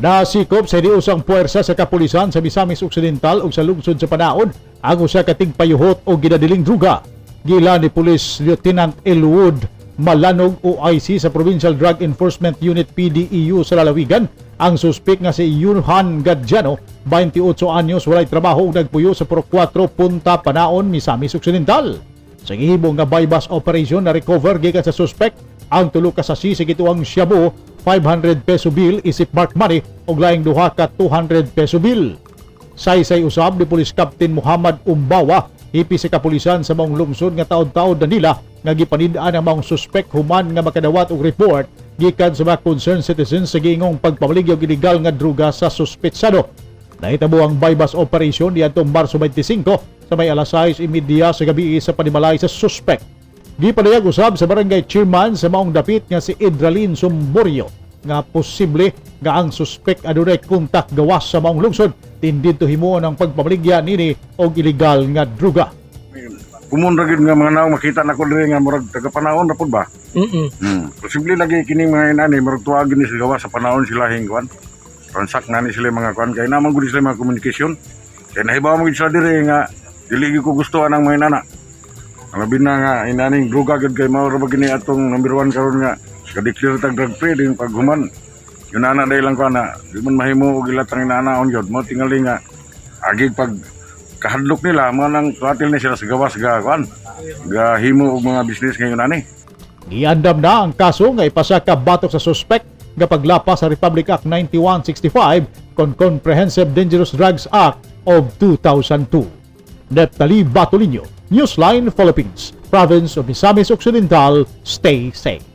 Nasikop sa hiniusang puwersa sa kapulisan sa Misamis Occidental ug sa lungsod sa Panaon ang usa ka tigpayuhot og ginadiling druga. Giila ni Police Lieutenant Elwood Malanog, OIC sa Provincial Drug Enforcement Unit, PDEU, sa lalawigan, ang suspek nga si Yunhan Gadjano, 28 anyos, walay trabaho ug nagpuyo sa Purok 4, Punta Panaon, Misamis Occidental. Sa gihimo nga buy-bust operation, na recover gikan sa suspek ang tulo ka sachet sa gituwang shabu, 500 peso bill isip mark money ug laing duha ka 200 peso bill. Saysay usab ni Police Captain Muhammad Umbawa, hepe sa kapulisan sa maong lungsod, nga taod-taod na nila nga gipanid-an ang maong suspek human nga makadawat og report gikan sa mga concerned citizens sa giingong pagpamaligya og illegal nga druga sa suspetsado. Nahitabo ang buy-bust operation niadtong Marso 25 sa may alas 6:30 sa gabi sa panimalay sa suspek. Gipadayag usab sa barangay chairman sa maong dapit nga si Edralin Sumborio nga posible nga ang suspek adunay kontak gawas sa maong lungsod din didto himuon ang pagpamaligya nini og ilegal nga druga. Kumon ra gyud nga mga naong makita nako diri nga murag taga Panaon ra pud ba? Posible lagi kini mga inani murag tuwag ni sila gawas sa Panaon sila hingkuan. Transact na ni sila mga kuan kay naman gud sila mga communication. Kay nahibaw mo gid sila diri nga dili gyud ko gusto anang mga inana. Ang labi na nga inaning druga gyud kay mao ra ba gini atong number 1 karon nga ka-declare tag drug free din paghuman. Yun ana dahil lang ko na di man mahimo og ilatang inaanaon gyud mo tingali nga agig pag kahadlok nila mo nang tuatil ni sila sa gawas ga kuan ga himo og mga business ngayon ani. Giandam na ang kaso nga ipasaka batok sa suspek nga paglapas sa Republic Act 9165 kon Comprehensive Dangerous Drugs Act of 2002. Neptali Batolinio, Newsline Philippines, Province of Misamis Occidental, stay safe.